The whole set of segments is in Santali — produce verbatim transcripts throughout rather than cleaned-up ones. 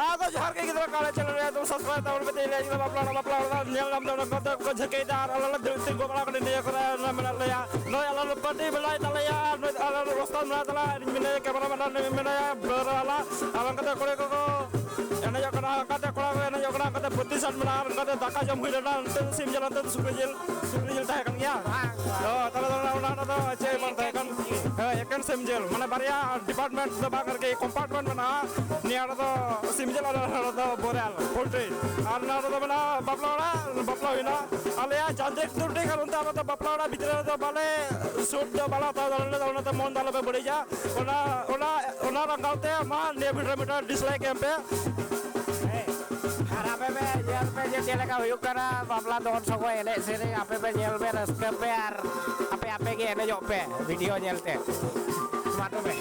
ᱟᱫᱚ ᱡᱚᱦᱟᱨ ᱜᱮ ᱜᱤᱫᱽᱨᱟᱹ, ᱠᱟᱞᱮ ᱪᱮᱱᱮᱞ ᱨᱮ ᱮᱠᱫᱚᱢ ᱥᱟᱵᱥᱠᱨᱟᱭᱤᱵ ᱛᱟᱵᱚᱱ ᱯᱮ᱾ ᱛᱮᱦᱮᱧ ᱞᱮ ᱵᱟᱯᱞᱟ ᱚᱲᱟᱜ, ᱵᱟᱯᱞᱟ ᱚᱲᱟᱜ ᱧᱮᱞ ᱧᱟᱢ ᱛᱮ ᱚᱱᱟ ᱠᱚᱛᱮ ᱠᱚ ᱡᱷᱟᱹᱠᱟᱹᱭ ᱫᱟ ᱟᱨ ᱟᱞᱮ ᱞᱮ ᱫᱩᱲᱩᱵ ᱛᱤᱸᱜᱩ ᱵᱟᱲᱟ ᱠᱟᱱᱟ ᱱᱤᱭᱟᱹ ᱠᱚᱨᱮ ᱢᱮᱱᱟᱜ ᱞᱮᱭᱟ᱾ ᱱᱚᱜᱼᱚᱭ ᱟᱞᱮ ᱞᱮ ᱯᱟᱨᱴᱤ ᱢᱮᱱᱟᱭ ᱛᱟᱞᱮᱭᱟ ᱟᱨ ᱱᱩᱭ ᱟᱞᱮ ᱨᱮ ᱳᱥᱛᱟᱫ ᱢᱮᱱᱟᱭ ᱛᱟᱞᱮᱭᱟ ᱟᱨ ᱤᱧ ᱢᱮᱱᱟᱭᱟ ᱠᱮᱢᱮᱨᱟ ᱢᱮᱱ ᱟᱨ ᱱᱩᱭ ᱢᱮᱱᱟᱭᱟ ᱵᱟᱹᱨᱟᱹ ᱟᱞᱟ ᱟᱨ ᱚᱱᱠᱟᱛᱮ ᱠᱩᱲᱤ ᱠᱚᱠᱚ ᱮᱱᱮᱡᱚᱜ ᱠᱟᱱᱟ, ᱚᱱᱠᱟᱛᱮ ᱠᱚᱲᱟ ᱠᱚ ᱮᱱᱮᱡᱚᱜ ᱠᱟᱱᱟ, ᱚᱱᱠᱟᱛᱮ ᱯᱨᱚᱛᱤᱥᱟᱫ ᱢᱮᱱᱟᱜᱼᱟ ᱟᱨ ᱚᱱᱠᱟᱛᱮ ᱫᱟᱠᱟ ᱡᱚᱢ ᱦᱩᱭ ᱞᱮᱱᱟ, ᱱᱚᱛᱮ ᱫᱚ ᱥᱤᱢ ᱡᱤᱞ, ᱱᱚᱛᱮ ᱫᱚ ᱥᱩᱠᱨᱤ ᱡᱤᱞ, ᱥᱩᱠᱨᱤ ᱡᱤᱞ ᱛᱟᱦᱮᱸ ᱠᱟᱱ ᱜᱮᱭᱟ᱾ ᱵᱟᱝ, ᱵᱟᱝ᱾ ᱚ, ᱛᱟᱦᱞᱮ ᱫᱚ ᱚᱱᱟ, ᱚᱱᱟ ᱫᱚ ᱪᱮᱫ ᱵᱟᱝ ᱛᱟᱦᱮᱸ ᱠᱟᱱ? ᱦᱮᱸ, ᱮᱠᱮᱱ ᱥᱤᱢ ᱡᱤᱞ, ᱢᱟᱱᱮ ᱵᱟᱨᱭᱟ ᱰᱤᱯᱟᱨᱴᱢᱮᱱᱴ ᱫᱚ ᱵᱟᱝ ᱟᱨᱠᱤ, ᱠᱚᱢᱯᱟᱨᱴᱢᱮᱱᱴ ᱢᱮᱱᱟᱜᱼᱟ᱾ ᱱᱤᱭᱟᱹ ᱨᱮᱫᱚ ᱥᱤᱢ ᱡᱤᱞ ᱟᱨ ᱚᱱᱟ ᱨᱮᱫᱚ ᱵᱚᱭᱞᱟᱨ, ᱯᱳᱞᱴᱨᱤ᱾ ᱟᱨ ᱚᱱᱟ ᱨᱮᱫᱚ ᱢᱮᱱᱟᱜᱼᱟ ᱵᱟᱯᱞᱟ ᱚᱲᱟᱜ, ᱵᱟᱯᱞᱟ ᱦᱩᱭᱱᱟ᱾ ᱟᱞᱮᱭᱟᱜ ᱡᱟᱱᱛᱨᱤᱠ ᱛᱨᱩᱴᱤ ᱠᱟᱨᱚᱱ ᱛᱮ ᱟᱞᱮ ᱫᱚ ᱵᱟᱯᱞᱟ ᱚᱲᱟᱜ ᱵᱷᱤᱛᱨᱤ ᱨᱮᱫᱚ ᱵᱟᱞᱮ ᱥᱩᱴ ᱫᱚ ᱵᱟᱞᱮ ᱦᱟᱛᱟᱣ ᱫᱟᱲᱮ ᱞᱮᱫᱟ, ᱚᱱᱟᱛᱮ ᱢᱚᱱ ᱫᱚ ᱟᱞᱚᱯᱮ ᱵᱟᱹᱲᱤᱡᱟ᱾ ᱚᱱᱟ, ᱚᱱᱟ, ᱚᱱᱟ ᱨᱟᱸᱜᱟᱣ ᱛᱮ ᱢᱟ ᱱᱤᱭᱟᱹ ᱵᱷᱤᱰᱤᱭᱳ ᱢᱤᱫᱴᱟᱝ ᱰᱤᱥᱞᱟᱭᱤᱠ ᱮᱢ ᱯᱮ᱾ ᱦᱮᱸ᱾ ᱟᱨ ᱟᱯᱮ ᱯᱮ ᱧᱮᱞ ᱯᱮ ᱡᱮ ᱪᱮᱫ ᱞᱮᱠᱟ ᱦᱩᱭᱩᱜ ᱠᱟᱱᱟ ᱵᱟᱯᱞᱟ ᱫᱚᱱ ᱥᱚᱢᱚᱭ ᱮᱱᱮᱡ ᱥᱮᱨᱮᱧ, ᱟᱯᱮ ᱯᱮ ᱧᱮᱞ ᱯᱮ, ᱨᱟᱹᱥᱠᱟᱹ ᱯᱮ ᱟᱨ ᱟᱯᱮ, ᱟᱯᱮ ᱜᱮ ᱮᱱᱮᱡᱚᱜ ᱯᱮ ᱵᱷᱤᱰᱤᱭᱳ ᱧᱮᱞ ᱛᱮ᱾ ᱢᱟ ᱛᱚᱵᱮ᱾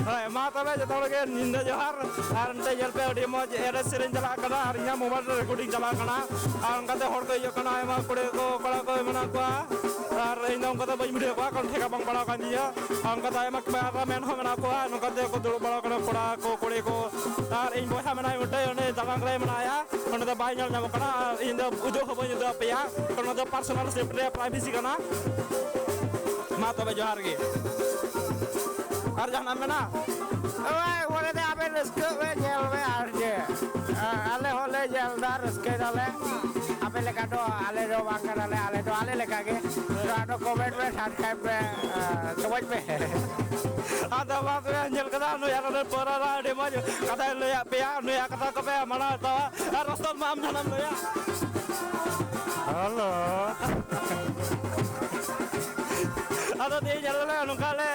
ᱦᱳᱭ, ᱢᱟ ᱛᱚᱵᱮ ᱡᱚᱛᱚ ᱦᱚᱲ ᱜᱮ ᱧᱤᱫᱟᱹ ᱡᱚᱦᱟᱨ᱾ ᱟᱨ ᱱᱚᱛᱮ ᱧᱮᱞ ᱯᱮ, ᱟᱹᱰᱤ ᱢᱚᱡᱽ ᱮᱱᱮᱡ ᱥᱮᱨᱮᱧ ᱪᱟᱞᱟᱜ ᱠᱟᱱᱟ ᱟᱨ ᱤᱧᱟᱹᱜ ᱢᱳᱵᱟᱭᱤᱞ ᱨᱮ ᱨᱮᱠᱳᱨᱰᱤᱝ ᱪᱟᱞᱟᱜ ᱠᱟᱱᱟ᱾ ᱟᱨ ᱚᱱᱠᱟᱛᱮ ᱦᱚᱲ ᱠᱚ ᱦᱤᱡᱩᱜ ᱠᱟᱱᱟ, ᱟᱭᱢᱟ ᱠᱩᱲᱤ ᱠᱚ, ᱠᱚᱲᱟ ᱠᱚ ᱢᱮᱱᱟᱜ ᱠᱚᱣᱟ᱾ ᱟᱨ ᱤᱧ ᱫᱚ ᱚᱱᱠᱟ ᱫᱚ ᱵᱟᱹᱧ ᱵᱷᱤᱰᱤᱭᱳ ᱠᱚᱣᱟ, ᱠᱟᱨᱚᱱ ᱴᱷᱮᱠᱟ ᱵᱟᱝ ᱯᱟᱲᱟᱣ ᱠᱟᱱ ᱛᱤᱧᱟᱹ᱾ ᱟᱨ ᱚᱱᱠᱟ ᱫᱚ ᱟᱭᱢᱟ ᱠᱮᱢᱮᱨᱟ ᱢᱮᱱ ᱦᱚᱸ ᱢᱮᱱᱟᱜ ᱠᱚᱣᱟ, ᱱᱚᱝᱠᱟ ᱛᱮ ᱠᱚ ᱫᱩᱲᱩᱵ ᱵᱟᱲᱟ ᱠᱟᱱᱟ ᱠᱚᱲᱟ ᱠᱚ, ᱠᱩᱲᱤ ᱠᱚ᱾ ᱟᱨ ᱤᱧ ᱵᱚᱭᱦᱟ ᱢᱮᱱᱟᱭ ᱢᱤᱫᱴᱮᱱ, ᱩᱱᱤ ᱫᱟᱞᱟᱱ ᱨᱮ ᱢᱮᱱᱟᱭᱟ, ᱩᱱᱤ ᱫᱚ ᱵᱟᱭ ᱧᱮᱞ ᱧᱟᱢᱚᱜ ᱠᱟᱱᱟ᱾ ᱟᱨ ᱤᱧ ᱫᱚ ᱩᱫᱩᱜ ᱦᱚᱸ ᱵᱟᱹᱧ ᱩᱫᱩᱜ ᱟᱯᱮᱭᱟ, ᱠᱟᱨᱚᱱ ᱚᱱᱟ ᱫᱚ ᱯᱟᱨᱥᱳᱱᱟᱞ ᱥᱮᱯ ᱨᱮ ᱯᱨᱟᱭᱵᱷᱮᱥᱤ ᱠᱟᱱᱟ᱾ ᱢᱟ ᱛᱚᱵᱮ ᱡᱚᱦᱟᱨ ᱜᱮ᱾ ᱟᱨ ᱡᱟᱦᱟᱱᱟᱜ ᱢᱮᱱᱟᱜ? ᱳᱭ, ᱚᱱᱮ ᱫᱚ ᱟᱵᱮᱱ ᱨᱟᱹᱥᱠᱟᱹᱜ ᱵᱮᱱ, ᱧᱮᱞ ᱵᱮᱱ ᱟᱨ ᱪᱮᱫ? ᱟᱞᱮ ᱦᱚᱸᱞᱮ ᱧᱮᱞ ᱮᱫᱟ, ᱨᱟᱹᱥᱠᱟᱹᱭ ᱫᱟᱞᱮ᱾ ᱟᱯᱮ ᱞᱮᱠᱟ ᱫᱚ ᱟᱞᱮ ᱫᱚ ᱵᱟᱝ ᱠᱟᱱᱟᱞᱮ, ᱟᱞᱮ ᱫᱚ ᱟᱞᱮ ᱞᱮᱠᱟ ᱜᱮ᱾ ᱛᱚ, ᱟᱫᱚ ᱠᱚᱢᱮᱱᱴ ᱨᱮ ᱥᱟᱵᱥᱠᱨᱟᱭᱤᱵ ᱯᱮ, ᱟᱨ ᱛᱚᱢᱚᱡᱽ ᱯᱮ᱾ ᱟᱫᱚ ᱵᱟᱯᱮ ᱧᱮᱞ ᱠᱟᱫᱟ, ᱱᱩᱭ ᱟᱨ ᱱᱩᱭ ᱯᱟᱹᱣᱨᱟᱹ ᱨᱮ ᱟᱹᱰᱤ ᱢᱚᱡᱽ ᱠᱟᱛᱷᱟᱭ ᱞᱟᱹᱭᱟᱫ ᱯᱮᱭᱟ, ᱱᱩᱭᱟᱜ ᱠᱟᱛᱷᱟ ᱠᱚᱯᱮ ᱢᱟᱱᱟᱣ ᱛᱟᱣᱟ᱾ ᱟᱨ ᱨᱚᱥᱛᱚᱢ ᱢᱟ ᱟᱢ ᱡᱟᱦᱟᱱᱟᱜ ᱮᱢ ᱞᱟᱹᱭᱟ? ᱦᱮᱞᱳ᱾ ᱟᱫᱚ ᱛᱮᱦᱮᱧ ᱟᱞᱮ ᱞᱮ ᱱᱚᱝᱠᱟ ᱞᱮ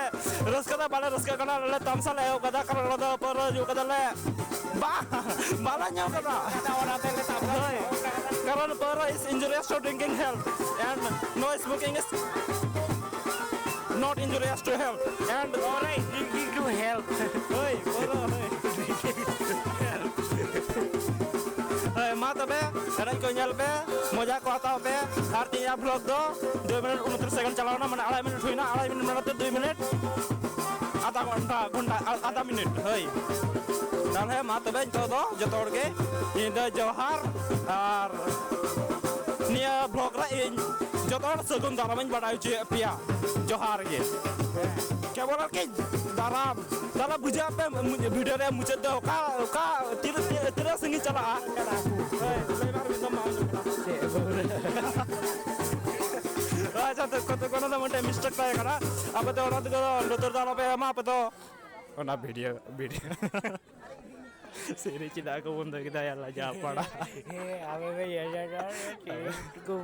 ᱨᱟᱹᱥᱠᱟᱹ ᱫᱚ ᱵᱟᱞᱮ ᱨᱟᱹᱥᱠᱟᱹᱜ ᱠᱟᱱᱟ, ᱟᱞᱮ ᱛᱟᱢᱥᱟ ᱞᱮ ᱮᱦᱚᱵ ᱠᱟᱫᱟ, ᱠᱟᱨᱚᱱ ᱚᱱᱟ ᱫᱚ ᱯᱟᱹᱣᱨᱟᱹ ᱧᱩ ᱠᱟᱫᱟ ᱞᱮ᱾ ᱵᱟ, ᱵᱟᱞᱟ ᱧᱟᱢ ᱠᱟᱫᱟ᱾ ᱦᱳᱭ, ᱠᱟᱨᱚᱱ ᱯᱟᱹᱣᱨᱟᱹ is injurious to drinking health and no smoking is not injurious to health and ᱯᱟᱹᱣᱨᱟᱹ is drinking to health. ᱦᱳᱭ, ᱯᱟᱹᱣᱨᱟᱹ, ᱦᱳᱭ᱾ ᱦᱳᱭ, ᱢᱟ ᱛᱚᱵᱮ, ᱮᱱᱮᱡ ᱠᱚ ᱧᱮᱞ ᱯᱮ, ᱢᱚᱡᱟ ᱠᱚ ᱦᱟᱛᱟᱣ ᱯᱮ, ᱟᱨ ᱛᱮᱦᱮᱧᱟᱜ vlog ᱫᱚ ᱫᱩᱭ ᱢᱤᱱᱤᱴ ᱩᱱᱛᱨᱤᱥ ᱥᱮᱠᱮᱱᱰ ᱪᱟᱞᱟᱣ ᱮᱱᱟ, ᱢᱟᱱᱮ ᱟᱲᱟᱭ ᱢᱤᱱᱤᱴ ᱦᱩᱭᱱᱟ, ᱟᱲᱟᱭ ᱢᱤᱱᱤᱴ ᱢᱮᱱᱟᱜ ᱛᱮ ᱫᱩᱭ ᱢᱤᱱᱤᱴ, ᱟᱫᱷᱟ ᱜᱷᱚᱱᱴᱟ, ᱜᱷᱚᱱᱴᱟ, ᱟ-, ᱟᱫᱷᱟ ᱢᱤᱱᱤᱴ, ᱦᱳᱭ᱾ ᱛᱟᱦᱞᱮ ᱢᱟ ᱛᱚᱵᱮ ᱱᱤᱛᱚᱜ ᱫᱚ ᱡᱚᱛᱚ ᱦᱚᱲ ᱜᱮ ᱧᱤᱫᱟᱹ ᱡᱚᱦᱟᱨ᱾ ᱟᱨ ᱱᱤᱭᱟᱹ ᱵᱷᱞᱚᱜ ᱨᱮ ᱤᱧ ᱡᱚᱛᱚ ᱦᱚᱲ ᱥᱟᱹᱜᱩᱱ ᱫᱟᱨᱟᱢ ᱤᱧ ᱵᱟᱰᱟᱭ ᱦᱚᱪᱚᱭᱮᱫ ᱯᱮᱭᱟ᱾ ᱡᱚᱦᱟᱨ ᱜᱮ᱾ ᱠᱮᱵᱚᱞ ᱟᱨᱠᱤ ᱫᱟᱨᱟᱢ᱾ ᱛᱟᱦᱞᱮ ᱵᱩᱡᱷᱟᱹᱣ ᱯᱮ ᱢᱩ-, ᱵᱷᱤᱰᱤᱭᱳ ᱨᱮᱭᱟᱜ ᱢᱩᱪᱟᱹᱫ ᱫᱚ ᱚᱠᱟ, ᱚᱠᱟ, ᱛᱤᱱᱟᱹᱜ, ᱛᱤᱱᱟᱹᱜ, ᱛᱤᱱᱟᱹᱜ ᱥᱟᱺᱜᱤᱧ ᱪᱟᱞᱟᱜᱼᱟ? ᱦᱳᱭ, ᱞᱟᱹᱭ ᱢᱮ ᱟᱨ ᱢᱤᱫ ᱫᱚᱢ ᱢᱟ ᱟᱸᱡᱚᱢ ᱠᱟᱱᱟ᱾ ᱪᱮᱫ ᱦᱚᱸ ᱵᱟᱝ᱾ ᱟᱪᱪᱷᱟ, ᱛᱚ, ᱠᱚᱛᱚ, ᱠᱚᱱᱚ ᱫᱚ ᱢᱤᱫᱴᱮᱱ ᱢᱤᱥᱴᱮᱠ ᱛᱟᱦᱮᱸ ᱠᱟᱱᱟ᱾ ᱟᱯᱮ ᱫᱚ ᱚᱱᱟ ᱛᱮᱫᱚ ᱞᱩᱛᱩᱨ ᱫᱚ ᱟᱞᱚᱯᱮ ᱮᱢᱟ, ᱟᱯᱮ ᱫᱚ ᱚᱱᱟ ᱵᱷᱤᱰᱤᱭᱳ, ᱵᱷᱤᱰᱤᱭᱳ᱾ ᱥᱮᱨᱮᱧ ᱪᱮᱫᱟᱜ ᱠᱚ ᱵᱚᱱᱫᱚ ᱠᱮᱫᱟ? ᱭᱟᱞᱟ ᱡᱟ ᱯᱟᱲᱟ᱾ ᱦᱮᱸ, ᱟᱵᱮ ᱵᱮ ᱤᱭᱟᱹ ᱡᱟ ᱡᱟ, ᱴᱷᱤᱠ ᱠᱚ,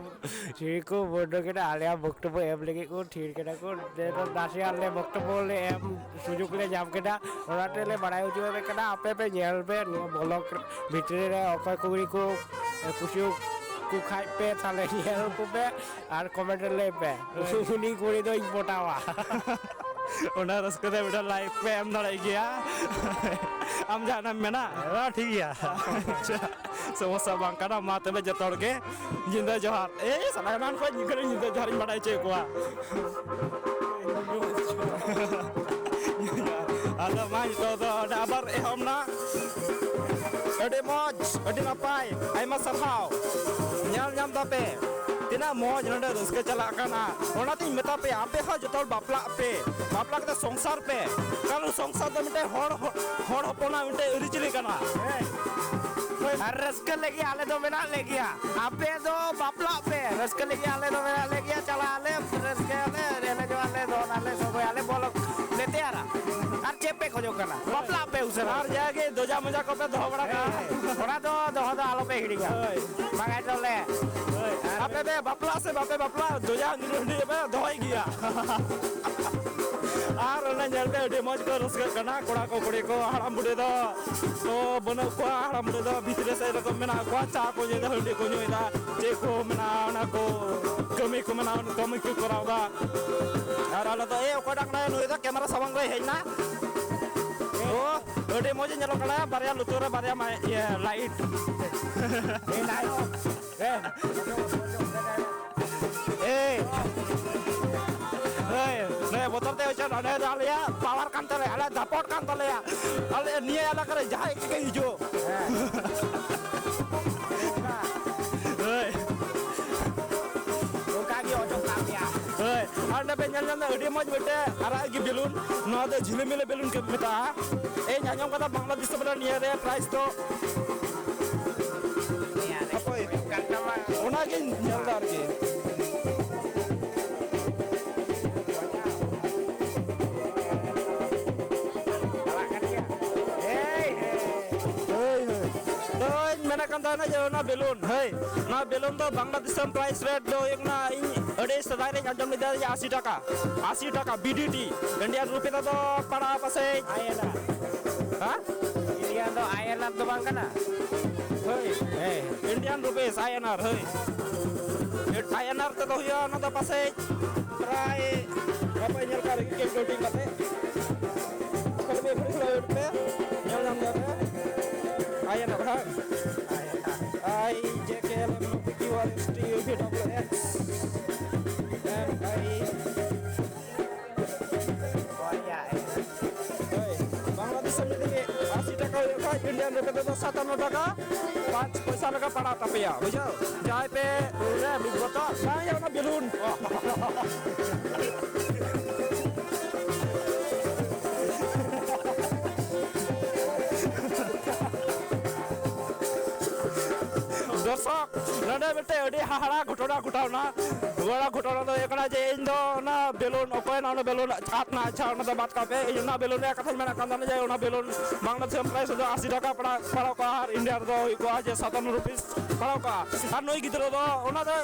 ᱴᱷᱤᱠ ᱠᱚ ᱵᱚᱱᱫᱚ ᱠᱮᱫᱟ, ᱟᱞᱮᱭᱟᱜ ᱵᱚᱠᱛᱚᱵᱚ ᱮᱢ ᱞᱟᱹᱜᱤᱫ ᱠᱚ ᱛᱷᱤᱨ ᱠᱮᱫᱟ ᱠᱚ᱾ ᱫᱮ ᱫᱚ ᱱᱟᱥᱮ ᱟᱞᱮ ᱵᱚᱠᱛᱚᱵᱚ ᱞᱮ ᱮᱢ ᱥᱩᱡᱳᱜᱽ ᱞᱮ ᱧᱟᱢ ᱠᱮᱫᱟ, ᱚᱱᱟ ᱛᱮᱞᱮ ᱵᱟᱲᱟᱭ ᱦᱚᱪᱚᱭᱮᱫ ᱠᱟᱱᱟ᱾ ᱟᱯᱮ ᱯᱮ ᱧᱮᱞ ᱯᱮ ᱱᱚᱣᱟ ᱵᱷᱞᱚᱜᱽ ᱵᱷᱤᱛᱨᱤ ᱨᱮ, ᱚᱠᱚᱭ ᱠᱚ ᱠᱩᱲᱤ ᱠᱚ ᱠᱩᱥᱤ ᱠᱚ ᱠᱷᱟᱡ ᱯᱮ, ᱛᱟᱦᱞᱮ ᱧᱮᱞ ᱠᱚᱯᱮ ᱟᱨ ᱠᱚᱢᱮᱱᱴ ᱨᱮ ᱞᱟᱹᱭ ᱯᱮ, ᱦᱳᱭ᱾ ᱩᱱᱤ ᱠᱩᱲᱤ ᱫᱚᱧ ᱯᱚᱴᱟᱣᱟ᱾ ᱚᱱᱟ ᱨᱟᱹᱥᱠᱟᱹ ᱛᱮ ᱢᱤᱫᱴᱟᱝ ᱞᱟᱭᱤᱠ ᱯᱮ ᱮᱢ ᱫᱟᱲᱮᱭᱟᱜ ᱜᱮᱭᱟ᱾ ᱟᱢ ᱡᱟᱦᱟᱱᱟᱜ ᱮᱢ ᱢᱮᱱᱟ? ᱦᱮᱸ, ᱴᱷᱤᱠ ᱜᱮᱭᱟ᱾ ᱟᱪᱪᱷᱟ, ᱥᱚᱢᱚᱥᱥᱟ ᱵᱟᱝ ᱠᱟᱱᱟ᱾ ᱢᱟ ᱛᱚᱵᱮ ᱡᱚᱛᱚ ᱦᱚᱲ ᱜᱮ ᱧᱤᱫᱟᱹ ᱡᱚᱦᱟᱨ᱾ ᱮᱭ ᱥᱟᱞᱟ, ᱮᱱᱟᱱ ᱠᱷᱚᱱ ᱧᱤᱫᱟᱹ, ᱧᱤᱫᱟᱹ ᱡᱚᱦᱟᱨᱤᱧ ᱵᱟᱰᱟᱭ ᱦᱚᱪᱚᱭᱮᱫ ᱠᱚᱣᱟ᱾ ᱟᱫᱚ ᱢᱟ ᱱᱤᱛᱚᱜ ᱫᱚ ᱚᱸᱰᱮ ᱟᱵᱟᱨ ᱮᱦᱚᱵ ᱱᱟ᱾ ᱟᱹᱰᱤ ᱢᱚᱡᱽ, ᱟᱹᱰᱤ ᱱᱟᱯᱟᱭ, ᱟᱭᱢᱟ ᱥᱟᱨᱦᱟᱣ᱾ ᱧᱮᱞ ᱧᱟᱢ ᱫᱟᱯᱮ ᱛᱤᱱᱟᱹᱜ ᱢᱚᱡᱽ ᱱᱚᱰᱮ ᱨᱟᱹᱥᱠᱟᱹ ᱪᱟᱞᱟᱜ ᱠᱟᱱᱟ᱾ ᱚᱱᱟᱛᱤᱧ ᱢᱮᱛᱟ ᱯᱮᱭᱟ, ᱟᱯᱮ ᱦᱚᱸ ᱡᱚᱛᱚ ᱦᱚᱲ ᱵᱟᱯᱞᱟᱜ ᱯᱮ, ᱵᱟᱯᱞᱟ ᱠᱟᱛᱮ ᱥᱚᱝᱥᱟᱨ ᱯᱮ᱾ ᱠᱟᱨᱚᱱ ᱥᱚᱝᱥᱟᱨ ᱫᱚ ᱢᱤᱫᱴᱮᱱ ᱦᱚᱲ, ᱦᱚᱲ ᱦᱚᱯᱚᱱᱟᱜ ᱢᱤᱫᱴᱮᱱ ᱟᱹᱨᱤᱪᱟᱹᱞᱤ ᱠᱟᱱᱟ᱾ ᱟᱨ ᱨᱟᱹᱥᱠᱟᱹ ᱞᱟᱹᱜᱤᱫ ᱟᱞᱮ ᱫᱚ ᱢᱮᱱᱟᱜ ᱞᱮ ᱜᱮᱭᱟ, ᱟᱯᱮ ᱫᱚ ᱵᱟᱯᱞᱟᱜ ᱯᱮ᱾ ᱨᱟᱹᱥᱠᱟᱹ ᱞᱟᱹᱜᱤᱫ ᱟᱞᱮ ᱫᱚ ᱢᱮᱱᱟᱜ ᱞᱮ ᱜᱮᱭᱟ, ᱪᱟᱞᱟᱜ ᱟᱞᱮ, ᱨᱟᱹᱥᱠᱟᱹᱭᱟᱞᱮ, ᱮᱱᱮᱡᱚᱜ ᱟᱞᱮ, ᱫᱚᱱ ᱟᱞᱮ, ᱥᱚᱜᱚᱭ ᱟᱞᱮ, ᱵᱚᱞᱚ ᱞᱮ ᱛᱮᱭᱟᱨᱟ᱾ ᱟᱨ ᱪᱮᱫ ᱯᱮ ᱠᱷᱚᱡᱚᱜ ᱠᱟᱱᱟ? ᱵᱟᱯᱞᱟᱜ ᱯᱮ ᱩᱥᱟᱹᱨᱟ᱾ ᱟᱨ ᱡᱟᱜᱮ ᱫᱚᱡᱟ ᱢᱚᱡᱟ ᱠᱚᱯᱮ ᱫᱚᱦᱚ ᱵᱟᱲᱟ ᱠᱟᱜᱼᱟ᱾ ᱦᱮᱸ, ᱚᱱᱟ ᱫᱚ ᱫᱚᱦᱚ ᱫᱚ ᱟᱞᱚᱯᱮ ᱦᱤᱲᱤᱧᱟ᱾ ᱦᱳᱭ᱾ ᱵᱟᱝᱠᱷᱟᱡ ᱫᱚᱞᱮ ᱦᱳᱭ᱾ ᱟᱯᱮ ᱯᱮ ᱵᱟᱯᱞᱟᱜ ᱥᱮ ᱵᱟᱯᱮ ᱵᱟᱯᱞᱟᱜ, ᱫᱚᱡᱟ ᱦᱟᱺᱰᱤ ᱯᱮ ᱫᱚᱦᱚᱭ ᱜᱮᱭᱟ᱾ ᱟᱨ ᱚᱱᱟ ᱧᱮᱞ ᱛᱮ ᱟᱹᱰᱤ ᱢᱚᱡᱽ ᱠᱚ ᱨᱟᱹᱥᱠᱟᱹᱜ ᱠᱟᱱᱟ ᱠᱚᱲᱟ ᱠᱚ, ᱠᱩᱲᱤ ᱠᱚ, ᱦᱟᱲᱟᱢ ᱵᱩᱰᱷᱤ ᱫᱚ᱾ ᱛᱚ ᱵᱟᱹᱱᱩᱜ ᱠᱚᱣᱟ, ᱦᱟᱲᱟᱢ ᱵᱩᱲᱦᱤ ᱫᱚ ᱵᱷᱤᱛᱨᱤ ᱥᱮᱫ ᱨᱮᱠᱚ ᱢᱮᱱᱟᱜ ᱠᱚᱣᱟ, ᱪᱟ ᱠᱚ ᱧᱩᱭᱫᱟ, ᱦᱟᱺᱰᱤ ᱠᱚ ᱧᱩᱭᱫᱟ, ᱪᱮᱫ ᱠᱚ ᱢᱮᱱᱟᱜᱼᱟ, ᱚᱱᱟ ᱠᱚ ᱠᱟᱹᱢᱤ ᱠᱚ ᱢᱮᱱᱟᱜᱼᱟ, ᱚᱱᱟ ᱠᱟᱹᱢᱤ ᱠᱚ ᱠᱚᱨᱟᱣᱫᱟ᱾ ᱟᱨ ᱟᱞᱮ ᱫᱚ, ᱮ, ᱚᱠᱚᱭᱴᱟᱜ ᱠᱟᱱᱟᱭ ᱱᱩᱭ ᱫᱚ? ᱠᱮᱢᱮᱨᱟ ᱥᱟᱢᱟᱝ ᱨᱮᱭ ᱦᱮᱡ ᱮᱱᱟ᱾ ᱳ, ᱟᱹᱰᱤ ᱢᱚᱡᱽ ᱮ ᱧᱮᱞᱚᱜ ᱠᱟᱱᱟ, ᱵᱟᱨᱭᱟ ᱞᱩᱛᱩᱨ ᱨᱮ ᱵᱟᱨᱭᱟ ᱢᱟᱭ-, ᱤᱭᱟᱹ, ᱞᱟᱭᱤᱴ᱾ ᱮ, ᱞᱟᱭᱤᱴ᱾ ᱮᱭ᱾ ᱦᱳᱭ, ᱱᱤᱭᱟᱹ ᱵᱚᱛᱚᱨ ᱛᱮ ᱦᱚᱪᱚ ᱱᱚᱰᱮ ᱫᱚ ᱟᱞᱮᱭᱟᱜ ᱯᱟᱣᱟᱨ ᱠᱟᱱ ᱛᱟᱞᱮᱭᱟ, ᱟᱞᱮ ᱫᱟᱯᱚᱴ ᱠᱟᱱ ᱛᱟᱞᱮᱭᱟ᱾ ᱟᱞᱮ ᱱᱤᱭᱟᱹ ᱮᱞᱟᱠᱟ ᱨᱮ ᱡᱟᱦᱟᱸᱭ ᱜᱮ ᱦᱤᱡᱩᱜ᱾ ᱦᱳᱭ᱾ ᱚᱱᱠᱟ ᱜᱮ ᱚᱡᱚᱜ ᱠᱟᱜ ᱯᱮᱭᱟ᱾ ᱦᱳᱭ, ᱟᱨ ᱱᱚᱰᱮ ᱯᱮ ᱧᱮᱞ ᱧᱟᱢ ᱮᱫᱟ ᱟᱹᱰᱤ ᱢᱚᱡᱽ ᱢᱤᱫᱴᱮᱡ ᱟᱨᱟᱜ ᱜᱮ ᱵᱮᱞᱩᱱ, ᱱᱚᱣᱟ ᱫᱚ ᱡᱷᱤᱞᱤᱢᱤᱞᱤ ᱵᱮᱞᱩᱱ ᱠᱚ ᱢᱮᱛᱟᱜᱼᱟ᱾ ᱤᱧ ᱟᱸᱡᱚᱢ ᱠᱟᱫᱟ ᱵᱟᱝᱞᱟ ᱫᱤᱥᱚᱢ ᱨᱮ ᱱᱤᱭᱟᱹ ᱨᱮ ᱯᱨᱟᱭᱤᱥ ᱫᱚ ᱦᱟᱯᱳᱭ, ᱚᱱᱟᱜᱤᱧ ᱧᱮᱞ ᱮᱫᱟ ᱟᱨᱠᱤ᱾ ᱦᱳᱭ, ᱦᱳᱭ᱾ ᱛᱚᱧ ᱢᱮᱱᱮᱫ ᱠᱟᱱ ᱛᱟᱦᱮᱱᱟ ᱡᱮ ᱚᱱᱟ ᱵᱮᱞᱩᱱ, ᱦᱳᱭ, ᱚᱱᱟ ᱵᱮᱞᱩᱱ ᱫᱚ ᱵᱟᱝᱞᱟ ᱫᱤᱥᱚᱢ ᱯᱨᱟᱭᱤᱥ ᱨᱮᱴ ᱫᱚ ᱦᱩᱭᱩᱜ ᱠᱟᱱᱟ, ᱤᱧ ᱟᱹᱰᱤ ᱥᱮᱫᱟᱭ ᱨᱤᱧ ᱟᱸᱡᱚᱢ ᱞᱮᱫᱟ ᱡᱮ ᱟᱥᱤ ᱴᱟᱠᱟ, ᱟᱥᱤ ᱴᱟᱠᱟ ᱵᱤ ᱰᱤ ᱴᱤ, ᱤᱱᱰᱤᱭᱟᱱ ᱨᱩᱯᱤ ᱛᱮᱫᱚ ᱯᱟᱲᱟᱜᱼᱟ ᱯᱟᱥᱮᱡ, ᱦᱮᱸ? ᱤᱱᱰᱤᱭᱟᱱ ᱫᱚ ᱟᱭ ᱮᱱ ᱟᱨ ᱫᱚ ᱵᱟᱝ ᱠᱟᱱᱟ? ᱦᱳᱭ᱾ ᱦᱮᱸ, ᱤᱱᱰᱤᱭᱟᱱ ᱨᱩᱯᱤᱥ, ᱟᱭ ᱮᱱ ᱟᱨ, ᱦᱳᱭ᱾ ᱟᱭ ᱮᱱ ᱟᱨ ᱛᱮᱫᱚ ᱦᱩᱭᱩᱜᱼᱟ, ᱚᱱᱟ ᱫᱚ ᱯᱟᱥᱮᱡ ᱯᱨᱟᱭ, ᱦᱟᱯᱮ ᱧᱮᱞ ᱠᱟᱜ ᱞᱮᱜᱮ, calculating ᱠᱟᱛᱮ᱾ ᱠᱷᱟᱹᱞᱤ ᱢᱤᱫ ᱜᱷᱟᱹᱲᱤᱡ ᱠᱷᱟᱹᱞᱤ wait ᱯᱮ, ᱧᱮᱞ ᱧᱟᱢ ᱜᱮᱭᱟ ᱯᱮ᱾ ᱟᱭ ᱮᱱ ᱟᱨ, ᱦᱮᱸ? ᱟᱭ ᱡᱮ ᱠᱮ L M N O P Q R S T U V W X M I. ᱦᱳᱭ, ᱵᱟᱝᱞᱟ ᱫᱤᱥᱚᱢ ᱡᱩᱫᱤ ᱟᱥᱤ ᱴᱟᱠᱟ ᱦᱩᱭᱩᱜ ᱠᱷᱟᱡ, ᱤᱱᱰᱤᱭᱟᱱ ᱨᱩᱯᱤ ᱛᱮᱫᱚ ᱥᱟᱛᱟᱱᱱᱚ ᱴᱟᱠᱟ ᱯᱟᱸᱪ ᱯᱚᱭᱥᱟ ᱞᱮᱠᱟ ᱯᱟᱲᱟᱜ ᱛᱟᱯᱮᱭᱟ, ᱵᱩᱡᱷᱟᱹᱣ? ᱡᱟᱦᱟᱸᱭ ᱯᱮ ᱨᱮ ᱢᱤᱫ ᱵᱚᱛᱚᱨ ᱵᱟᱝ ᱦᱩᱭᱩᱜᱼᱟ, ᱚᱱᱟ ᱵᱮᱞᱩᱱ᱾ ᱫᱚᱨᱥᱚᱠ, ᱱᱚᱰᱮ ᱢᱤᱫᱴᱮᱡ ᱟᱹᱰᱤ ᱦᱟᱦᱟᱲᱟ ᱜᱷᱚᱴᱚᱱᱟ ᱜᱷᱚᱴᱟᱣᱱᱟ᱾ ᱜᱚᱲᱟ ᱜᱷᱚᱴᱚᱱᱟ ᱫᱚ ᱦᱩᱭᱩᱜ ᱠᱟᱱᱟ ᱡᱮ ᱤᱧ ᱫᱚ ᱚᱱᱟ ᱵᱮᱞᱩᱱ, ᱚᱠᱚᱭ ᱱᱟ ᱚᱱᱟ ᱵᱮᱞᱩᱱ ᱟᱫ ᱱᱟ, ᱟᱪᱪᱷᱟ, ᱚᱱᱟ ᱫᱚ ᱵᱟᱫ ᱠᱟᱜ ᱯᱮ᱾ ᱤᱧ ᱚᱱᱟ ᱵᱮᱞᱩᱱ ᱨᱮᱭᱟᱜ ᱠᱟᱛᱷᱟᱧ ᱢᱮᱱᱮᱫ ᱠᱟᱱ ᱛᱟᱦᱮᱱᱟ ᱡᱮ ᱚᱱᱟ ᱵᱮᱞᱩᱱ ᱵᱟᱝᱞᱟᱫᱮᱥ ᱨᱮ ᱯᱨᱟᱭᱤᱥ ᱫᱚ ᱟᱥᱤ ᱴᱟᱠᱟ ᱯᱟᱲᱟᱣ, ᱯᱟᱲᱟᱣ ᱠᱚᱜᱼᱟ ᱟᱨ ᱤᱱᱰᱤᱭᱟ ᱨᱮᱫᱚ ᱦᱩᱭ ᱠᱚᱜᱼᱟ ᱡᱮ ᱥᱟᱛᱟᱱᱱᱚ ᱨᱩᱯᱤᱥ ᱯᱟᱲᱟᱣ ᱠᱚᱜᱼᱟ᱾ ᱟᱨ ᱱᱩᱭ ᱜᱤᱫᱽᱨᱟᱹ ᱫᱚ ᱚᱱᱟ ᱫᱚ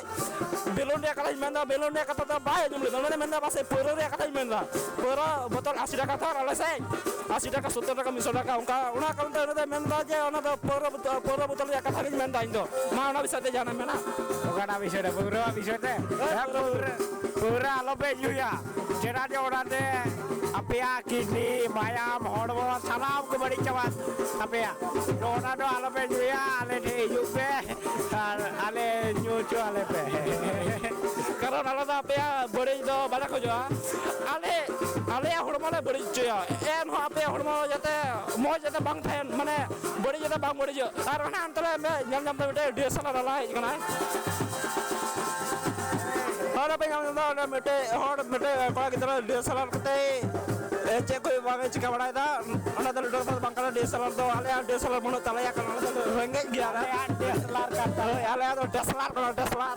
ᱵᱮᱞᱩᱱ ᱨᱮᱭᱟᱜ ᱠᱟᱛᱷᱟᱧ ᱢᱮᱱᱫᱟ, ᱵᱮᱞᱩᱱ ᱨᱮᱭᱟᱜ ᱠᱟᱛᱷᱟ ᱫᱚ ᱵᱟᱭ ᱟᱸᱡᱚᱢ ᱞᱮᱫᱟ᱾ ᱢᱟᱱᱮ ᱢᱮᱱᱫᱟ ᱯᱟᱥᱮᱡ ᱯᱟᱹᱣᱨᱟᱹ ᱨᱮᱭᱟᱜ ᱠᱟᱛᱷᱟᱧ ᱢᱮᱱᱫᱟ, ᱯᱟᱹᱣᱨᱟᱹ ᱵᱳᱛᱚᱞ ᱟᱥᱤ ᱴᱟᱠᱟ ᱛᱚ ᱟᱞᱮ ᱥᱮᱫ ᱟᱥᱤ ᱴᱟᱠᱟ, ᱥᱚᱛᱛᱚᱨ ᱴᱟᱠᱟ, ᱢᱤᱫᱥᱚ ᱴᱟᱠᱟ ᱚᱱᱠᱟ᱾ ᱚᱱᱟ ᱠᱟᱨᱚᱱ ᱛᱮ ᱩᱱᱤ ᱫᱚᱭ ᱢᱮᱱᱫᱟ ᱡᱮ ᱚᱱᱟ ᱫᱚ ᱯᱟᱹᱣᱨᱟᱹ ᱵᱳᱛᱚᱞ, ᱯᱟᱹᱣᱨᱟᱹ ᱵᱳᱛᱚᱞ ᱨᱮᱭᱟᱜ ᱠᱟᱛᱷᱟ ᱜᱤᱧ ᱢᱮᱱᱫᱟ ᱤᱧ ᱫᱚ᱾ ᱢᱟ ᱚᱱᱟ ᱵᱤᱥᱚᱭ ᱛᱮ ᱡᱟᱦᱟᱱᱟᱜ ᱢᱮᱱᱟᱜ? ᱚᱠᱟᱴᱟᱜ ᱵᱤᱥᱚᱭ ᱨᱮ? ᱯᱟᱹᱣᱨᱟᱹ ᱵᱤᱥᱚᱭ ᱛᱮ? ᱦᱮᱸ, ᱦᱮᱸ, ᱯᱟᱹᱣᱨᱟᱹ᱾ ᱯᱟᱹᱣᱨᱟᱹ, ᱯᱟᱹᱣᱨᱟᱹ ᱟᱞᱚᱯᱮ ᱧᱩᱭᱟ᱾ ᱪᱮᱫᱟᱜ ᱡᱮ ᱚᱱᱟᱛᱮ ᱟᱯᱮᱭᱟᱜ ᱠᱤᱰᱱᱤ, ᱢᱟᱭᱟᱢ, ᱦᱚᱲᱢᱚ ᱥᱟᱱᱟᱢ ᱠᱚ ᱵᱟᱹᱲᱤᱡ ᱪᱟᱵᱟ ᱛᱟᱯᱮᱭᱟ᱾ ᱛᱚ ᱚᱱᱟ ᱫᱚ ᱟᱞᱚᱯᱮ ᱧᱩᱭᱟ, ᱟᱞᱮ ᱴᱷᱮᱱ ᱦᱤᱡᱩᱜ ᱯᱮ ᱟᱨ ᱟᱞᱮ ᱧᱩ ᱦᱚᱪᱚ ᱟᱞᱮ ᱯᱮ᱾ ᱠᱟᱨᱚᱱ ᱟᱞᱮ ᱫᱚ ᱟᱯᱮᱭᱟᱜ ᱵᱟᱹᱲᱤᱡ ᱫᱚ ᱵᱟᱞᱮ ᱠᱷᱚᱡᱚᱜᱼᱟ᱾ ᱦᱚᱪᱚᱭᱟ᱾ ᱮᱱᱦᱚᱸ ᱟᱯᱮᱭᱟᱜ ᱦᱚᱲᱢᱚ ᱡᱟᱛᱮ ᱢᱚᱡᱽ ᱡᱟᱛᱮ ᱵᱟᱝ ᱛᱟᱦᱮᱱ, ᱢᱟᱱᱮ ᱵᱟᱹᱲᱤᱡ ᱡᱟᱛᱮ ᱵᱟᱝ ᱵᱟᱹᱲᱤᱡᱚᱜ᱾ ᱟᱨ ᱚᱱᱟ ᱦᱟᱱᱛᱮ ᱨᱮ ᱧᱮᱞ ᱧᱟᱢ ᱫᱟ ᱢᱤᱫᱴᱮᱡ ᱰᱤ ᱮᱥ ᱮᱞ ᱟᱨ ᱵᱟᱞᱟ ᱦᱮᱡ ᱠᱟᱱᱟᱭ᱾ ᱦᱚᱲ ᱯᱮ ᱧᱮᱞ ᱧᱟᱢ ᱫᱟ, ᱚᱸᱰᱮ ᱢᱤᱫᱴᱮᱡ ᱦᱚᱲ, ᱢᱤᱫᱴᱮᱡ ᱠᱚᱲᱟ ᱜᱤᱫᱽᱨᱟᱹ ᱰᱤ ᱮᱥ ᱮᱞ ᱟᱨ ᱠᱟᱛᱮ ᱮ, ᱪᱮᱫ ᱠᱚ ᱵᱟᱝ ᱮ ᱪᱤᱠᱟ ᱵᱟᱲᱟᱭᱮᱫᱟ᱾ ᱚᱱᱟ ᱫᱚ ᱞᱩᱰᱩ ᱠᱟᱛᱷᱟ ᱫᱚ ᱵᱟᱝ ᱠᱟᱱᱟ, ᱰᱤ ᱮᱥ ᱮᱞ ᱟᱨ ᱫᱚ ᱟᱞᱮᱭᱟᱜ ᱰᱤ ᱮᱥ ᱮᱞ ᱟᱨ ᱵᱟᱹᱱᱩᱜ ᱛᱟᱞᱮᱭᱟ, ᱠᱟᱨᱚᱱ ᱟᱞᱮ ᱫᱚ ᱨᱮᱸᱜᱮᱡ ᱜᱮᱭᱟᱞᱮ᱾ ᱟᱞᱮᱭᱟᱜ ᱰᱤ ᱮᱥ ᱮᱞ ᱟᱨ ᱠᱟᱱ ᱛᱟᱞᱮᱭᱟ᱾ ᱦᱳᱭ, ᱟᱞᱮᱭᱟᱜ ᱫᱚ ᱰᱤ ᱮᱥ ᱮᱞ ᱟᱨ ᱠᱟᱱᱟ, ᱰᱤ ᱮᱥ ᱮᱞ ᱟᱨ᱾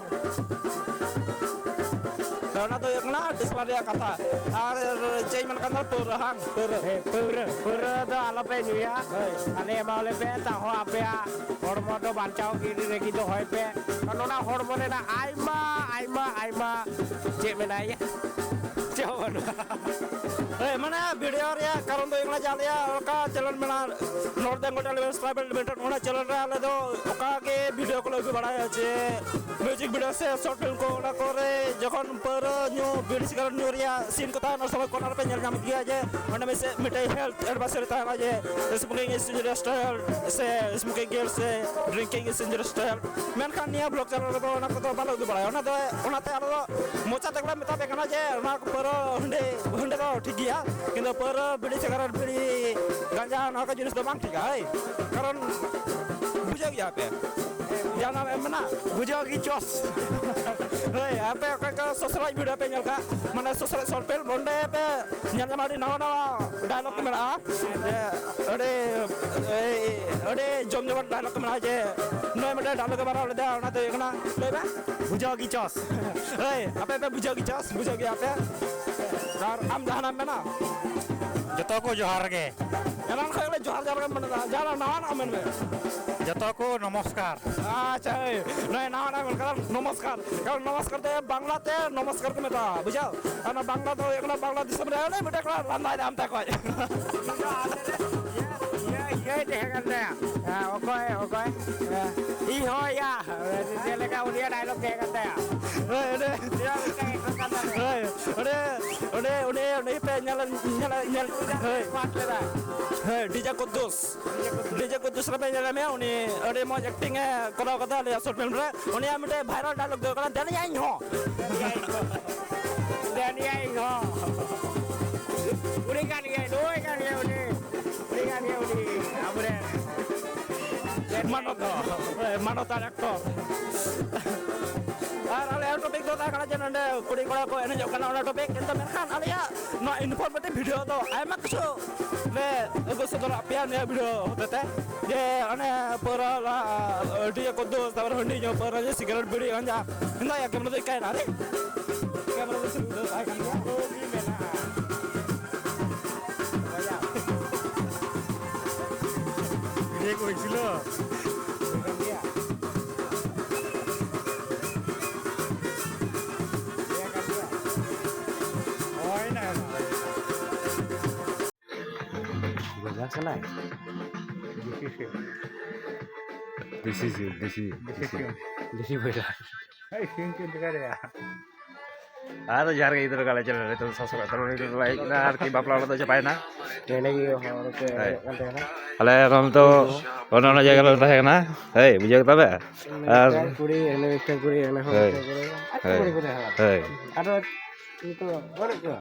ᱛᱚ, ᱚᱱᱟ ᱫᱚ ᱦᱩᱭᱩᱜ ᱠᱟᱱᱟ ᱰᱤ ᱮᱥ ᱮᱞ ᱟᱨ ᱨᱮᱭᱟᱜ ᱠᱟᱛᱷᱟ᱾ ᱟᱨ ᱪᱮᱫ ᱤᱧ ᱢᱮᱱ ᱠᱟᱱ ᱫᱚ, ᱯᱟᱹᱣᱨᱟᱹ, ᱦᱟᱝ, ᱯᱟᱹᱣᱨᱟᱹ᱾ ᱦᱮᱸ, ᱯᱟᱹᱣᱨᱟᱹ, ᱯᱟᱹᱣᱨᱟᱹ ᱫᱚ ᱟᱞᱚᱯᱮ ᱧᱩᱭᱟ᱾ ᱦᱳᱭ᱾ ᱟᱞᱮ ᱮᱢᱟᱣᱟᱞᱮ ᱯᱮ, ᱛᱟᱦᱚᱸ ᱟᱯᱮᱭᱟᱜ ᱦᱚᱲᱢᱚ ᱫᱚ ᱵᱟᱧᱪᱟᱣ ᱜᱮ ᱨᱮᱜᱮ ᱫᱚᱦᱚᱭ ᱯᱮ᱾ ᱱᱚᱣᱟ ᱦᱚᱲᱢᱚ ᱨᱮᱱᱟᱜ ᱟᱭᱢᱟ, ᱟᱭᱢᱟ, ᱟᱭᱢᱟ, ᱪᱮᱫ ᱢᱮᱱᱟ, ᱤᱭᱟᱹ, ᱪᱮᱫ ᱦᱚᱸ ᱵᱟᱹᱱᱩᱜᱼᱟ᱾ ᱦᱳᱭ, ᱢᱟᱱᱮ, ᱵᱷᱤᱰᱤᱭᱳ ᱨᱮᱭᱟᱜ ᱠᱟᱨᱚᱱ ᱫᱚ ᱦᱩᱭᱩᱜ ᱠᱟᱱᱟ ᱡᱮ ᱟᱞᱮᱭᱟᱜ ᱚᱠᱟ ᱪᱮᱱᱮᱞ ᱢᱮᱱᱟᱜᱼᱟ, North Bengal Television Private Limited, ᱚᱱᱟ ᱪᱮᱱᱮᱞ ᱨᱮ ᱟᱞᱮ ᱫᱚ ᱚᱠᱟ ᱜᱮ ᱵᱷᱤᱰᱤᱭᱳ ᱠᱚᱞᱮ ᱟᱹᱜᱩ ᱵᱟᱲᱟᱭᱟ, ᱡᱮ ᱢᱤᱣᱡᱤᱠ ᱵᱷᱤᱰᱤᱭᱳ ᱥᱮ ᱥᱚᱨᱴ ᱯᱷᱤᱞᱢ ᱠᱚ, ᱚᱱᱟ ᱠᱚᱨᱮ ᱡᱚᱠᱷᱚᱱ ᱯᱟᱹᱣᱨᱟᱹ ᱧᱩ, ᱵᱤᱲᱤ ᱥᱤᱜᱟᱨᱮᱴ ᱧᱩ ᱨᱮᱭᱟᱜ ᱥᱤᱱ ᱠᱚ ᱛᱟᱦᱮᱱᱟ, ᱥᱚᱢᱚᱭ ᱠᱚᱨᱱᱟᱨ ᱯᱮ ᱧᱮᱞ ᱧᱟᱢ ᱜᱮᱭᱟ ᱡᱮ ᱚᱸᱰᱮ ᱢᱤᱫᱴᱮᱡ ᱦᱮᱞᱛᱷ ᱮᱰᱵᱟᱭᱥᱟᱨᱤ ᱛᱟᱦᱮᱱᱟ ᱡᱮ smoking is injurious to health ᱥᱮ smoking kills ᱥᱮ drinking is injurious to health᱾ ᱢᱮᱱᱠᱷᱟᱱ ᱱᱤᱭᱟᱹ ᱵᱷᱞᱚᱜ ᱪᱮᱱᱮᱞ ᱨᱮᱫᱚ ᱚᱱᱟ ᱠᱚᱫᱚ ᱵᱟᱞᱮ ᱩᱫᱩᱜ ᱵᱟᱲᱟᱭᱟ᱾ ᱚᱱᱟ ᱫᱚ, ᱚᱱᱟᱛᱮ ᱟᱞᱮ ᱫᱚ ᱢᱚᱪᱟ ᱛᱮᱜᱮ ᱞᱮ ᱢᱮᱛᱟ ᱯᱮ ᱠᱟᱱᱟ ᱡᱮ ᱚᱱᱟ ᱠᱚ ᱯᱟᱹᱣᱨᱟᱹ ᱦᱟᱺᱰᱤ, ᱦᱟᱺᱰᱤ ᱫᱚ ᱴᱷᱤᱠ ᱜᱮᱭᱟ, ᱠᱤᱱᱛᱩ ᱯᱟᱹᱣᱨᱟᱹ, ᱵᱤᱲᱤ, ᱥᱤᱜᱟᱨᱮᱴ, ᱵᱤᱲᱤ, ᱜᱟᱸᱡᱟ, ᱱᱚᱣᱟ ᱠᱚ ᱡᱤᱱᱤᱥ ᱫᱚ ᱵᱟᱝ ᱴᱷᱤᱠᱟ᱾ ᱦᱳᱭ, ᱠᱟᱨᱚᱱ ᱵᱩᱡᱷᱟᱹᱣ ᱜᱮᱭᱟ ᱯᱮ ᱡᱟᱦᱟᱸ ᱱᱟᱜ ᱮᱢ ᱢᱮᱱᱟ, ᱵᱩᱡᱷᱟᱹᱣ ᱜᱮ ᱪᱚᱥ᱾ ᱦᱳᱭ, ᱟᱯᱮ ᱚᱠᱟ ᱠᱚ ᱥᱚᱥᱨᱚᱡ ᱵᱷᱤᱰᱤᱭᱳ ᱯᱮ ᱧᱮᱞ ᱠᱟᱜ, ᱢᱟᱱᱮ ᱥᱚᱥᱨᱚᱡ ᱥᱚᱨᱴ ᱯᱷᱤᱞᱢ, ᱚᱸᱰᱮ ᱯᱮ ᱧᱮᱞ ᱧᱟᱢᱟ ᱟᱹᱰᱤ ᱱᱟᱣᱟ ᱱᱟᱣᱟ ᱰᱟᱭᱞᱚᱜ ᱠᱚ ᱢᱮᱱᱟᱜᱼᱟ᱾ ᱡᱮ ᱟᱹᱰᱤ, ᱮᱭ, ᱟᱹᱰᱤ ᱡᱚᱢ ᱡᱚᱢᱟᱴ ᱰᱟᱭᱞᱚᱜ ᱠᱚ ᱢᱮᱱᱟᱜᱼᱟ, ᱡᱮ ᱱᱚᱜᱼᱚᱭ ᱢᱤᱫᱴᱮᱱ ᱰᱟᱭᱞᱚᱜ ᱮ ᱢᱟᱨᱟᱣ ᱞᱮᱫᱟ, ᱚᱱᱟ ᱫᱚ ᱦᱩᱭᱩᱜ ᱠᱟᱱᱟ, ᱞᱟᱹᱭ ᱢᱮ᱾ ᱵᱩᱡᱷᱟᱹᱣ ᱜᱮ ᱪᱚᱥ᱾ ᱦᱳᱭ, ᱟᱯᱮ ᱯᱮ ᱵᱩᱡᱷᱟᱹᱣ ᱜᱮ ᱪᱚᱥ, ᱵᱩᱡᱷᱟᱹᱣ ᱜᱮᱭᱟ ᱯᱮ᱾ ᱟᱨ ᱟᱢ ᱡᱟᱦᱟᱱᱟᱜ ᱮᱢ ᱢᱮᱱᱟ? ᱡᱚᱛᱚ ᱠᱚ ᱡᱚᱦᱟᱨ ᱜᱮ᱾ ᱮᱱᱟᱱ ᱠᱷᱚᱱ ᱞᱮ ᱡᱚᱦᱟᱨ ᱡᱚᱦᱟᱨ ᱜᱮᱢ ᱢᱮᱱ ᱮᱫᱟ, ᱡᱟᱦᱟᱱᱟᱜ ᱱᱟᱣᱟᱱᱟᱜ ᱢᱮᱱ ᱢᱮ᱾ ᱡᱚᱛᱚ ᱠᱚ ᱱᱚᱢᱚᱥᱠᱟᱨ᱾ ᱟᱪᱪᱷᱟ, ᱦᱳᱭ, ᱱᱚᱜᱼᱚᱭ ᱱᱟᱣᱟᱱᱟᱜ ᱢᱮᱱ ᱠᱟᱫᱟ, ᱱᱚᱢᱚᱥᱠᱟᱨ᱾ ᱠᱟᱨᱚᱱ ᱱᱚᱢᱚᱥᱠᱟᱨ ᱫᱚ ᱵᱟᱝᱞᱟ ᱛᱮ ᱱᱚᱢᱚᱥᱠᱟᱨ ᱠᱚ ᱢᱮᱛᱟᱜᱼᱟ, ᱵᱩᱡᱷᱟᱹᱣ? ᱟᱨ ᱚᱱᱟ ᱵᱟᱝᱞᱟ ᱫᱚ ᱦᱩᱭᱩᱜ ᱠᱟᱱᱟ, ᱵᱟᱝᱞᱟ ᱫᱤᱥᱚᱢ ᱨᱮ ᱚᱱᱮ ᱢᱤᱫᱴᱮᱡ ᱠᱚᱲᱟ ᱞᱟᱸᱫᱟᱭᱮᱫᱟ ᱦᱟᱱᱛᱮ ᱠᱷᱚᱡ᱾ ᱤᱭᱟᱹ, ᱤᱭᱟᱹᱭ ᱛᱟᱦᱮᱸ ᱠᱟᱱ ᱛᱟᱭᱟ᱾ ᱦᱮᱸ, ᱚᱠᱚᱭ, ᱚᱠᱚᱭ? ᱦᱮᱸ, ᱤᱧ ᱦᱚᱸ ᱭᱟ᱾ ᱪᱮᱫ ᱞᱮᱠᱟ ᱩᱱᱤᱭᱟᱜ ᱰᱟᱭᱞᱚᱜ ᱛᱟᱦᱮᱸ ᱠᱟᱱ ᱛᱟᱭᱟ? ᱦᱳᱭ, ᱚᱸᱰᱮ, ᱤᱭᱟᱹ ᱢᱤᱫᱴᱟᱝ ᱮᱠᱴᱚᱨ ᱠᱟᱱ ᱛᱟᱞᱮᱭᱟ᱾ ᱦᱳᱭ, ᱚᱸᱰᱮ, ᱚᱸᱰᱮ, ᱚᱸᱰᱮ, ᱚᱸᱰᱮ ᱯᱮ ᱧᱮᱞ, ᱧᱮᱞ, ᱧᱮᱞ, ᱦᱳᱭ᱾ ᱯᱟᱴ ᱞᱮᱫᱟᱭ᱾ ᱦᱳᱭ, ᱰᱤᱡᱮ ᱠᱩᱫᱩᱥ᱾ ᱰᱤᱡᱮ ᱠᱩᱫᱩᱥ ᱨᱮ ᱯᱮ ᱧᱮᱞ ᱢᱮᱭᱟ, ᱩᱱᱤ ᱟᱹᱰᱤ ᱢᱚᱡᱽ ᱮᱠᱴᱤᱝ ᱮ ᱠᱚᱨᱟᱣ ᱠᱟᱫᱟ ᱟᱞᱮᱭᱟᱜ ᱥᱚᱨᱴ ᱯᱷᱤᱞᱢ ᱨᱮ᱾ ᱩᱱᱤᱭᱟᱜ ᱢᱤᱫᱴᱮᱡ ᱵᱷᱟᱭᱨᱟᱞ ᱰᱟᱭᱞᱚᱜ ᱫᱚ ᱦᱩᱭᱩᱜ ᱠᱟᱱᱟ, "ᱫᱮᱱᱤᱭᱟ ᱤᱧ ᱦᱚᱸ᱾" ᱫᱮᱱᱤᱭᱟ ᱤᱧ ᱦᱚᱸ᱾ ᱩᱱᱤ ᱠᱟᱱ ᱜᱮᱭᱟᱭ, ᱱᱩᱭ ᱠᱟᱱ ᱜᱮᱭᱟᱭ ᱩᱱᱤ᱾ ᱩᱱᱤ ᱠᱟᱱ ᱜᱮᱭᱟᱭ ᱩᱱᱤ᱾ ᱟᱵᱚᱨᱮᱱ᱾ ᱢᱟᱱᱚᱛ, ᱦᱳᱭ, ᱢᱟᱱᱚᱛᱟᱱ ᱮᱠᱴᱚᱨ᱾ ᱟᱨ ᱟᱞᱮᱭᱟᱜ ᱴᱚᱯᱤᱠ ᱫᱚ ᱛᱟᱦᱮᱸ ᱠᱟᱱᱟ ᱡᱮ ᱱᱚᱰᱮ ᱠᱩᱲᱤ ᱠᱚᱲᱟ ᱠᱚ ᱮᱱᱮᱡᱚᱜ ᱠᱟᱱᱟ, ᱚᱱᱟ ᱴᱚᱯᱤᱠ᱾ ᱠᱤᱱᱛᱩ ᱢᱮᱱᱠᱷᱟᱱ ᱟᱞᱮᱭᱟᱜ ᱱᱚᱣᱟ ᱤᱱᱯᱷᱚᱨᱢᱮᱴᱤᱵᱷ ᱵᱷᱤᱰᱤᱭᱳ ᱫᱚ ᱟᱭᱢᱟ ᱠᱤᱪᱷᱩ ᱞᱮ ᱟᱹᱜᱩ ᱥᱚᱫᱚᱨᱟᱜ ᱯᱮᱭᱟ ᱱᱤᱭᱟᱹ ᱵᱷᱤᱰᱤᱭᱳ ᱦᱚᱛᱮᱛᱮ᱾ ᱡᱮ ᱚᱱᱮ ᱯᱟᱹᱣᱨᱟᱹ ᱞᱟ-, ᱟᱹᱰᱤ ᱠᱚ ᱫᱳᱥ, ᱛᱟᱨᱯᱚᱨᱮ ᱦᱟᱺᱰᱤ ᱧᱩ, ᱯᱟᱹᱣᱨᱟᱹ ᱧᱩ, ᱥᱤᱜᱟᱨᱮᱴ, ᱵᱤᱲᱤ, ᱜᱟᱸᱡᱟ᱾ ᱦᱮᱸᱫᱟ ᱭᱟ ᱠᱮᱢᱮᱨᱟ ᱫᱚ ᱤᱠᱟᱭ ᱱᱟ ᱨᱮ᱾ ᱠᱮᱢᱮᱨᱟ ᱫᱚ ᱥᱤᱫᱷᱟᱹ ᱫᱚ ᱛᱟᱦᱮᱸ ᱠᱟᱱ ᱜᱮᱭᱟ᱾ ᱵᱷᱤᱰᱤᱭᱳ ᱠᱚ ᱦᱩᱭ ᱪᱤᱞᱚ᱾ ᱵᱚᱭᱦᱟ ᱠᱟᱱᱟᱭ᱾ ᱫᱮᱥᱤ ᱥᱤᱢ, ᱫᱮᱥᱤ, ᱫᱮᱥᱤ ᱥᱤᱢ᱾ ᱫᱮᱥᱤ ᱵᱚᱭᱞᱟᱨ᱾ ᱟᱫᱚ ᱡᱚᱦᱟᱨ ᱜᱮ ᱜᱤᱫᱽᱨᱟᱹ, ᱠᱟᱞᱮ ᱪᱮᱱᱮᱞ ᱨᱮ ᱥᱟᱥᱚᱱ ᱠᱟᱛᱮ ᱩᱱᱤ ᱫᱚ ᱵᱟᱭ ᱦᱮᱡ ᱮᱱᱟ, ᱟᱨᱠᱤ ᱵᱟᱯᱞᱟ ᱚᱲᱟᱜ ᱫᱚ ᱪᱟᱵᱟᱭᱮᱱᱟ᱾ ᱱᱚᱰᱮ ᱜᱮ ᱦᱚᱲ ᱠᱚ ᱦᱳᱭ᱾ ᱮᱱᱮᱡ ᱠᱟᱱ ᱛᱟᱦᱮᱱᱟ᱾ ᱟᱞᱮ ᱱᱚᱰᱮ ᱫᱚ ᱚᱱᱮ ᱚᱱᱟ ᱡᱟᱭᱜᱟ ᱨᱮ ᱛᱟᱦᱮᱸ ᱠᱟᱱᱟ᱾ ᱦᱳᱭ, ᱵᱩᱡᱷᱟᱹᱣ ᱠᱮᱫᱟ ᱯᱮ? ᱟᱨ ᱢᱤᱫᱴᱟᱝ ᱠᱩᱲᱤ, ᱦᱟᱱᱮ ᱢᱤᱫᱴᱟᱝ ᱠᱩᱲᱤ, ᱦᱟᱱᱮ ᱦᱚᱸ ᱦᱳᱭ᱾ ᱢᱤᱫᱴᱟᱝ ᱠᱩᱲᱤ᱾ ᱟᱨ ᱦᱳᱭ᱾ ᱠᱩᱲᱤ ᱠᱚ ᱛᱟᱦᱮᱸ ᱠᱟᱱᱟ᱾ ᱦᱳᱭ᱾ ᱟᱫᱚ ᱱᱤᱛᱚᱜ ᱵᱟᱹᱱᱩᱜ ᱠᱚᱣᱟ᱾